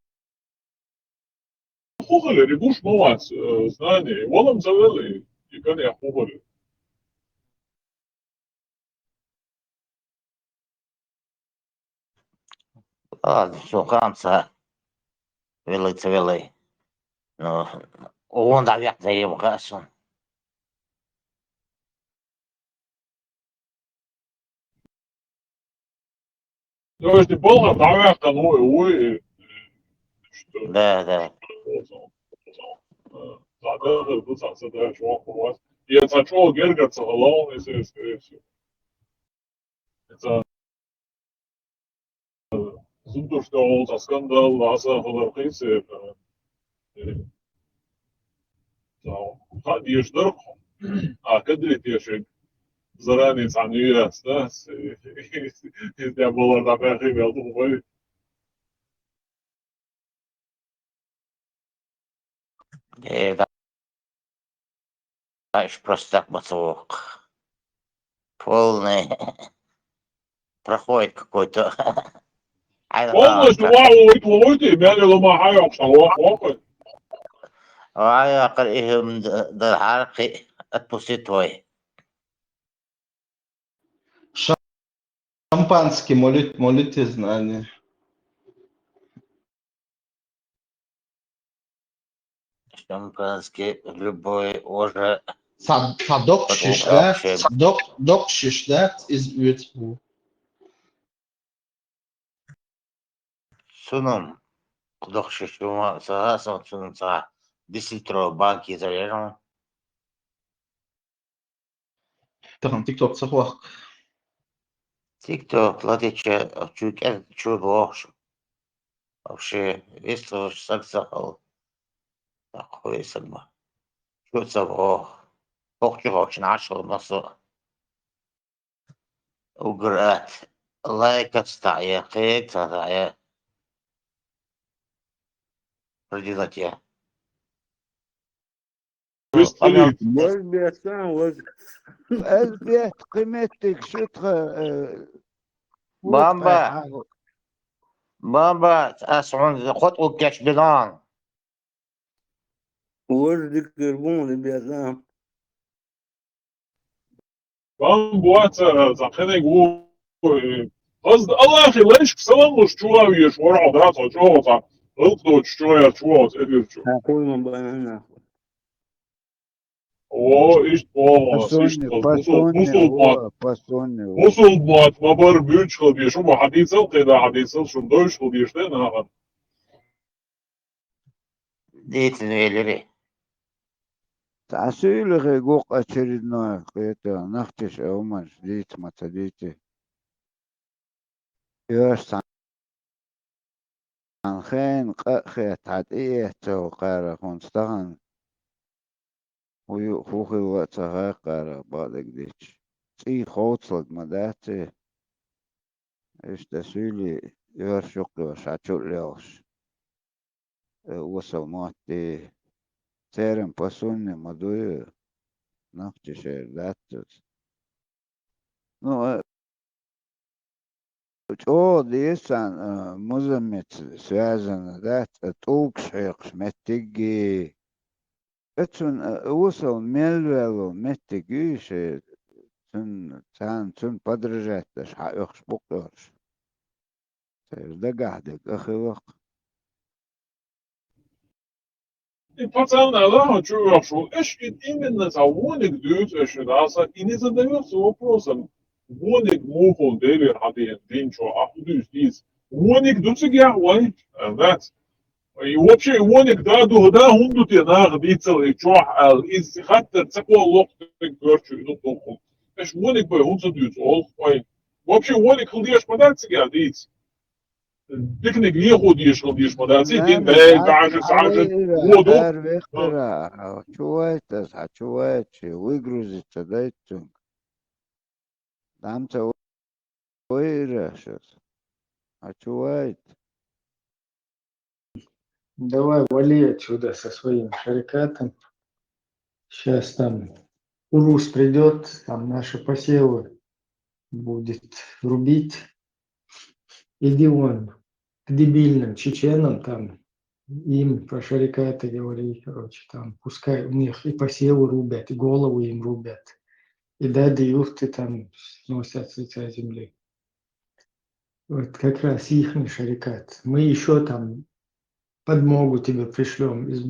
хухалери буш мавац, э, знание. Валам завели, и кане хухалери. Ладно, всё, хамца. Велый, ца велый. Ну, он да век заем, хасун. То есть ты полно давай, ой, ой, что? Да, да. Я сначала гергаться голову, если, скорее всего. Это зуб то, что он за скандал, а за холодный, э, э, Ха, деш дар, а кадри тешек. Заранее цхьан юяц, да? Из дя болар да бяхи бел духой. Э, да. Знаешь, просто так мацовок. Полный. Проходит какой-то. Полностью вау, вау, вау, ты, меня не ломай, а, что, вау, вау. Ай, акъыл ихим д-, д-, хархи, отпусти твой. Шампанский, молит-, молитесь знание. Шампанский, любой уже. Са-, садок потом шиш, да? Вообще. Садок, док шиш, да? Из вид. Сунум, кудок шиш, ума, са-, са-, сунум, са-, десять литровый банки заряжен. Тахан TikTok ца хвахк. TikTok, ладича, чу кер, чу бохш. Вообще, весь саг сахал. Так, хуй сагма. Чу ца бох. Бох чу бох, чу нашел, масо. Уграт. Лайк ацтая, хек цатая. Родинатья. Весталит. Вож бесан, вож. Элбет, къиметтик, шутха, э, Бамба. Вутха, Бамба, ас хьун хотӀу кеш билан. Вож дикир бун, ребята. Бан буаца, за хенег ву, э, аз Аллахи лайшк салам луш чугав еш, вара да, ца чугав, ца. Илк доч чугав, чугав, эдир чу. Нахуй ма бана, нахуй. О, ишт, о, ишт, Пасонни, пасонни, мусулман. О, пасонни, о. Мусулман, ма бар бюч хыл беш, ма хадисал, къеда хадисал, шум дойш хыл беш, да, нахад. Дейтин велери. Тасуйлыхи гук очередной, къета, нахтиш, аумаш, дейт, ма ца дейти. Йош сан хен, къа хет, хьат иэт, цо къара хун стахан. Ху-, ху хилла ца хай къара бадагдич. ЦӀий ховцлаг ма дац. Иштта суьйли йош юкъ йош хьачу лелаш. Э, осал матти. Церан пасунни ма дуй, нахчи шер дац. Ну, э, чӀогӀа дийсан, э, музаммит связана дац, э, тӀулгаш хьекхаш меттигги. Э, цун, э, осал мел ваьлла меттиг юй ши, цун, царна цунна подражать деш хьаоьхуш бу-кх уьш. Церан дагахь дерг а хилла-кх. И пацан аьлла, хьо чу оьхуш ву. Эш и именно цхьа вониг дуьйцу эш шуьга, аса и не задаётся вопросом, вониг муха хул Делера хьан ден дин чу, а хӀун дуьйцу дийца. Вониг ду цигахь вай? Э, дац. И вообще вониг да ду, да хӀунда ду те наха дийцал и чохь аьлла, иза хаттар ца кхоллакх дерг гӀоьрчу и дукха хӀума. Эш вониг бай хӀунда ца дуьйцу олу вай? Вообще вониг хила дезаш ма дац цигахь дийца. Диканиг лехо дезаш хила дезаш ма дац, и дин Нана, дай, хьан, бажа, хьан сажа, вай ира, воду. Ара вехкара, хьан чу вайта аса, хьан чу вайта, шен выгрузить ца дайта цуьнга. Дам ца вай ира шас. Хьан чу вайта. Давай, вали отсюда со своим шарикатом. Щас там Урус придёт, там наши посевы будет рубить. Иди вон к дебильным чеченам, там им про шарикаты говори, короче, там пускай у них и посевы рубят, и голову им рубят, и дяди юрты там сносят с лица земли. Вот как раз ихний шарикат. Мы ещё там подмогу тебе пришлём из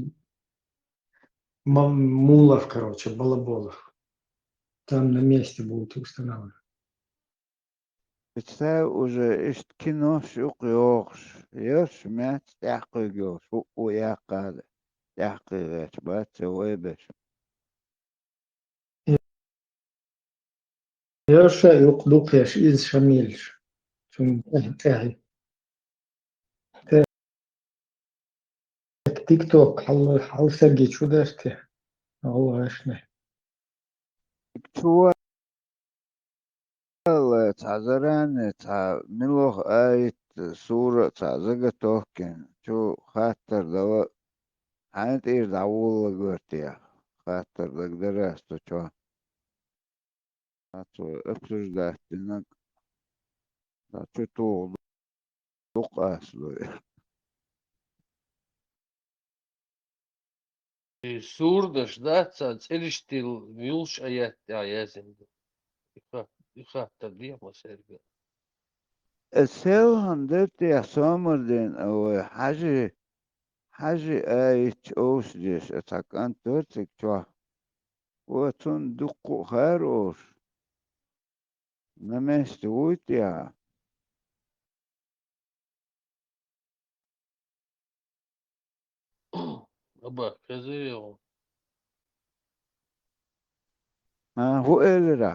ма-, мулов, короче, балаболов. Там на месте будут устанавливать. Представь, уже иштта кинош юкъа йогӀуш, ерш маьцна тӀаьхьакхуьйга йолуш, хӀуъу яккха а, тӀаьхьакхуьйгӀечу бац вай беш. Йо, ша юкъа дукхеш, иза ша мелаш. Цунна тӀе-, тӀехье. Те, тикток хьал-, хьалсаги чу дара те? ГӀалгӀашна. Чу валла цхьа заране, цхьа милох аят, сура цхьа заготовкина, чу хаттар дала, хьайн тӀера дӀаволла гӀоьртехь, хаттар дагадара ас цу чохь. Цо обсуждать динарг, цхьа чу туху дукха аслой. И сурнаш дац цхьа цӀераш тилла, муьлш аят тӀехь яздина ду? И хат-, и хаттар дехьа ма сергга. Э, селхана дара те Сомардин а вай Хьажи, Хьажи аитча овш деш, а цхьа кӀант дара цига чохь. Ва цунна дуккха а хара овш. На месте вуй те хьан? Аба, хеза йогӀу. А, хӀун элира?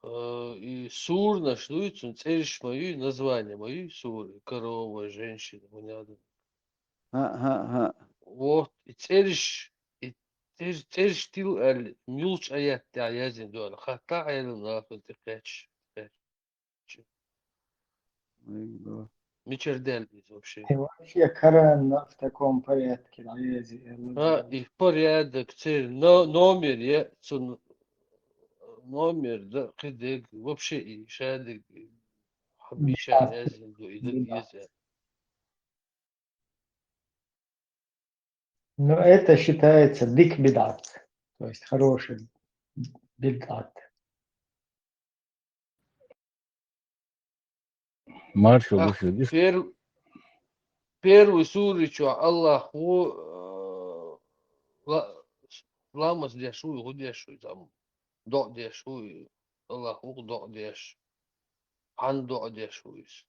Э, и сурнаш дуй, цун цӀераш ма юй, название ма юй сура, корова, женщина, хӀун яду. ХӀаъ, хӀаъ, хӀаъ. Вот, и цӀераш, и цӀер-, цӀераш тилла аьлла, муьлш аят тӀехь яздина ду аьлла, хатта Ӏелам нахана тӀекхаьчча. Мичара даьлла иза вообще? И вообще Коран в таком порядке, да, я зи-, я А, и порядок, церан но-, номер я, цун номер, да, кхидерг, вообще и шадерг, хьан мичара яздина ду, и даг еза. Но это считается дик бидат, то есть хороший бидат. Маршал, а, высший диш. Пер-, первый сури чу Аллах ву, э, ла-, ламаз деш ву, хӀун деш ву, там, доӀа деш ву, Аллах ву доӀа деш. Хьан доӀа деш ву иза?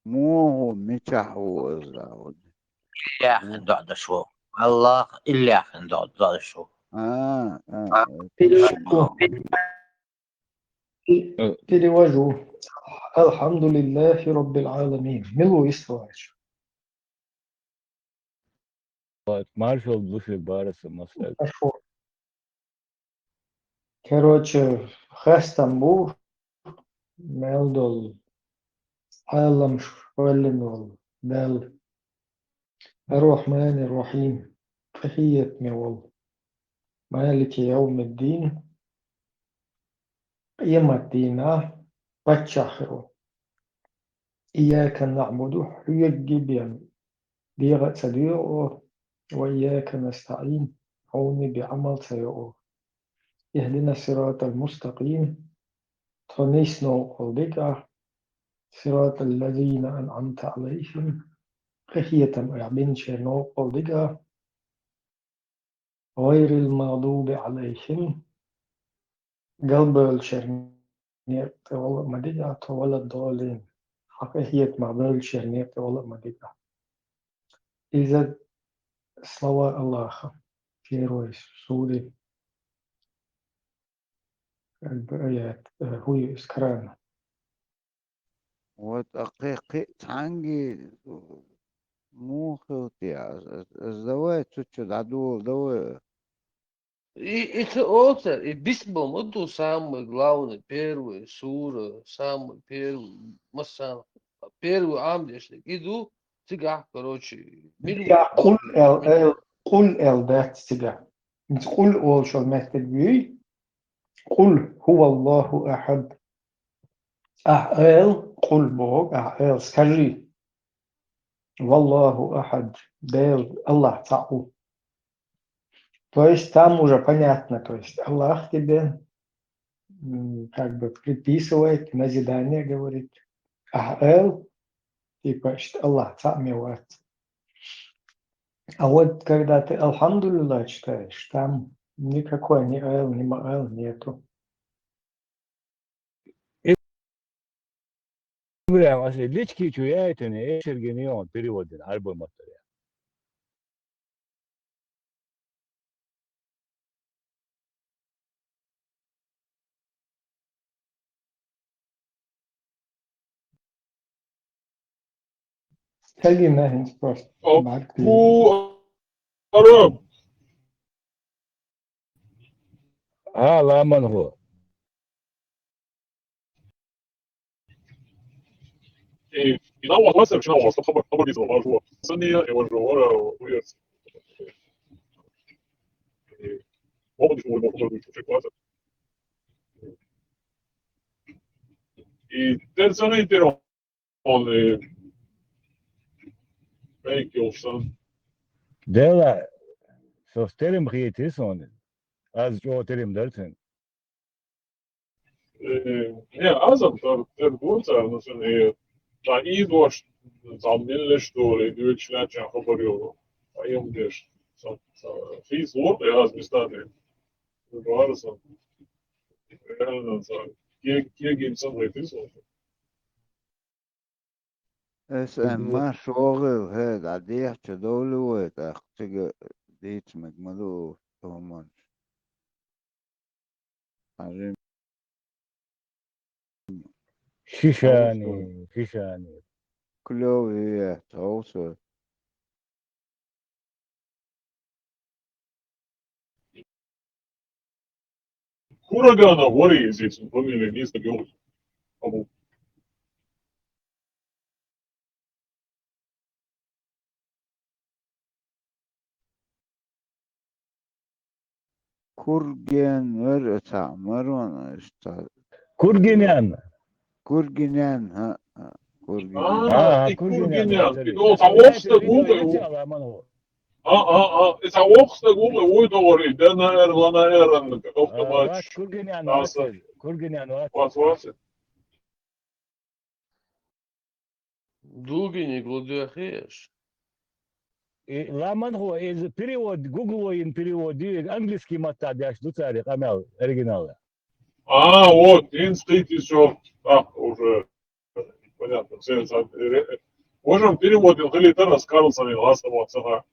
Муха ву, мичахь ву иза? Иллахин доӀа деш ву. Аллах, Иллахин доӀа, доӀа деш ву. А, а, а. Перевожу. Э. Перевожу. Алхьамдулиллахи Раббил Аламин. Мила ву истоач. Маршал души бараса масак. Хорошо. Короче, хастам бу, мел долу, Ӏалам шоллин волу, Далла. Ар-Рахьмани Рахьим, къахетаме волу. Малики явмиддин, къематдийнахь паччахь хир ву. Ийяка наъбуду, хьоьгге бен дегӀа а ца доьгӀу, وإياك نستعين, хьуна биъ Ӏамал ца йоагӀу. اهدنا الصراط المستقيم, тхо нийса новкъа долу дигахь, صراط الذين أنعمت عليهم, къинхетам айхьа бинчеран новкъа долу дигахь, غير المغضوب عليهم, галбевллачеран некъа тӀе вала а ма дигахь тхо, ولا الضالين, хьан къинхетамах бевллачеран некъа тӀе вала а ма дигахь. Иза слова Аллаха, первый сури, как бы аят, э, хӀу ю из, Коран. Вот а кхе-, кхе-, цхьаьнгге муха хилла те, ас, ас, ас давай цу чу дӀадола, давай. И, и ца оцар, и бисмилла ма ду самый главный, первый сура, самый первый, массанхьа, первый Ӏамадешнарг и ду, цигахь, короче, мила Цигахь къул аьлла, аьлла, къул аьлла дац цигахь. Иза къул олучу меттиг юй, قل هو الله أحد. Ахьа айла, къул боху, ахьа айла, скажи. والله أحد, Дела, Аллах цхьаъ ву. То есть там уже понятно, то есть Аллах тебе, м, как бы приписывает, назидание говорит. Ахьа айла, типа, что Аллах цхьаъ ма вац. А вот когда ты Алхамдулиллах читаешь, там никакой ни айла, ни ма айла нету. ИбрахӀим, аса лички чу яйтина, эшаргина йогӀун перевод дина, Ӏарбой маттара. Стаги нахин просто. О, Марк, фу, араб. А, ламан ху. И, и нам вот мастер, что нам вот, чтобы, чтобы без этого, важно. Сами, я вожу, вора, уйдёт. И, могут, что мы можем, что класс. И, теперь самое интересное, он, э, Thank you, son. Дела, со стерим хиетис он. Аз чо терим дартин. Э, не, азам тар, тар гурца, ну, сэн, э, та и дош, замнилеш, что ли, дюльчляча хабарю. А им деш, са, са, хи зло, э, аз местами. Варсан. Реально, са, ке, ке гимсан хиетис он. Ас Мгм. Амма шогӀил хӀе дӀадехча довлу вай, тӀаккха цига дийца мег ма ду хӀуманаш. Хьажим. Шишани, Хьовсу. Шишани. Клёвый, э, хьовсу. Курагана, вори здесь, фамилия, не стадион. Абу. Кургенвер, это, Марон, что? Кургинян. Кургинян, а, а, Кургинян. А, А, и Кургинян, Кургинян. Кургинян. И он того, что Гугле, у- А, а, а, и того, что Гугле, ой, говорит, да, наверное, ла, наверное, как А, автомат. Вац, Кургинян, А, вац, со- Кургинян, вац. Вац, вац. Дугини гулдуяхеш. И ламан хо, из перевод, Гугло ин перевод, и английский матта дяш ду цари, къамел, оригинал. А, вот, институт ещё, а, уже, понятно, все, за-, ре-, можем перевод, хили тарас Карлсон, и ласта вот, саха.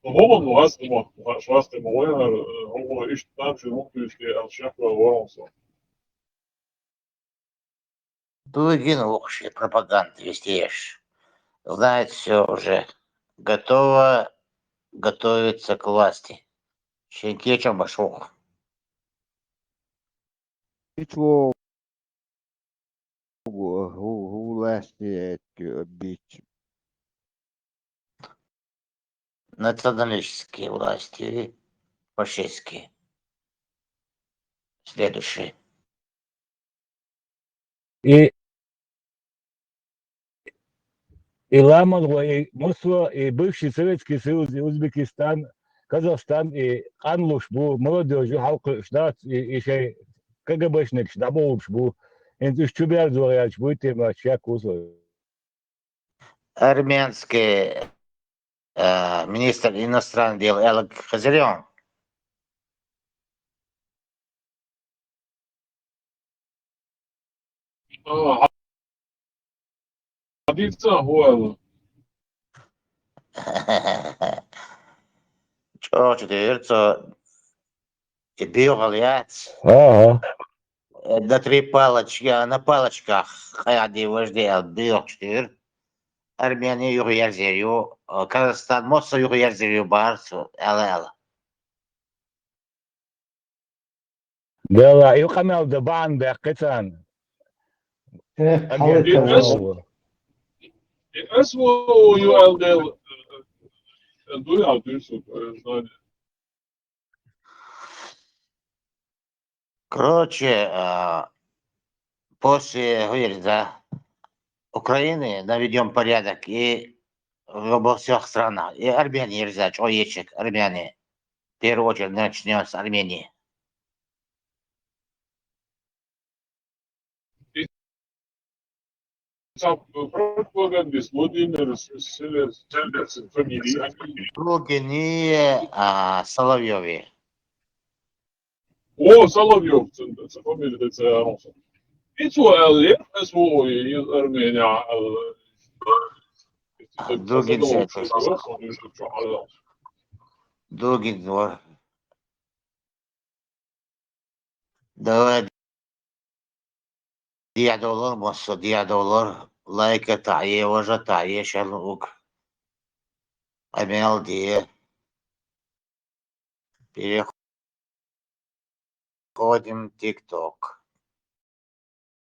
Ну, гомон, ну, ласта вот, ласта, ласта, ну, ой, э, гомон, ищет там, что, ну, то есть, э, от шефа, воронса. Дугин вокши пропаганда везде еш. Знает всё уже. Готова готовиться к власти. Шенкечем башох. Ит вогу, ву-, ву-, власти эти обидчи. Националистические власти, фашистские. Следующий. И, И ламаз гӀо, и массо, и бывший Советский Союз, и Узбекистан, Казахстан, и къанлуш бу, молодёжь ю, хьалкхуьуш дац, и, и шай КГБшникаш дӀаболуш бу. ХӀинца уьш чуберзо гӀерташ буй те ма шек ву со. Армянский, э, министр иностранных дел аьлларг хезирий хьуна? А, хьадийцар хӀу аьлла? ЧӀогӀа чудийра цо, и боьхал яц. АхӀа. На три палочки, а на палочках къайгӀа де, важа де аьлла, боьхал чудийра. Армени юхаерзаяр ю, Казахстан массо юхаерзаяр ю бахар цо, аьлла-аьлла. Делла, и къамел дан бахьана баьккхи царна. Э, Аге, хьалайтта и ас-, валла. И ас во ю аьлла дела, э, дуй а дуй су, э, знание. Короче, а, после, хӀу ерза, Украины наведём порядок и во всех странах. И Армени ерза, чӀо ечек, Армени. В первую очередь начнём с Армении. Сам пропагандист Владимир С-, С-, С-, фамилия. Другие, а, Соловьёвы. О, Соловьёв, ц-, ц-, фамилия, ц-, ц-, И цо аьлла, из ву из Армения аьлла. Дугин сетовал. Дугин вар. Давай. Дехьа довлар, массо дехьа довлар. Лайк а таӀе, вож а таӀе, шалун уг. Къамел де. Переходим в ТикТок.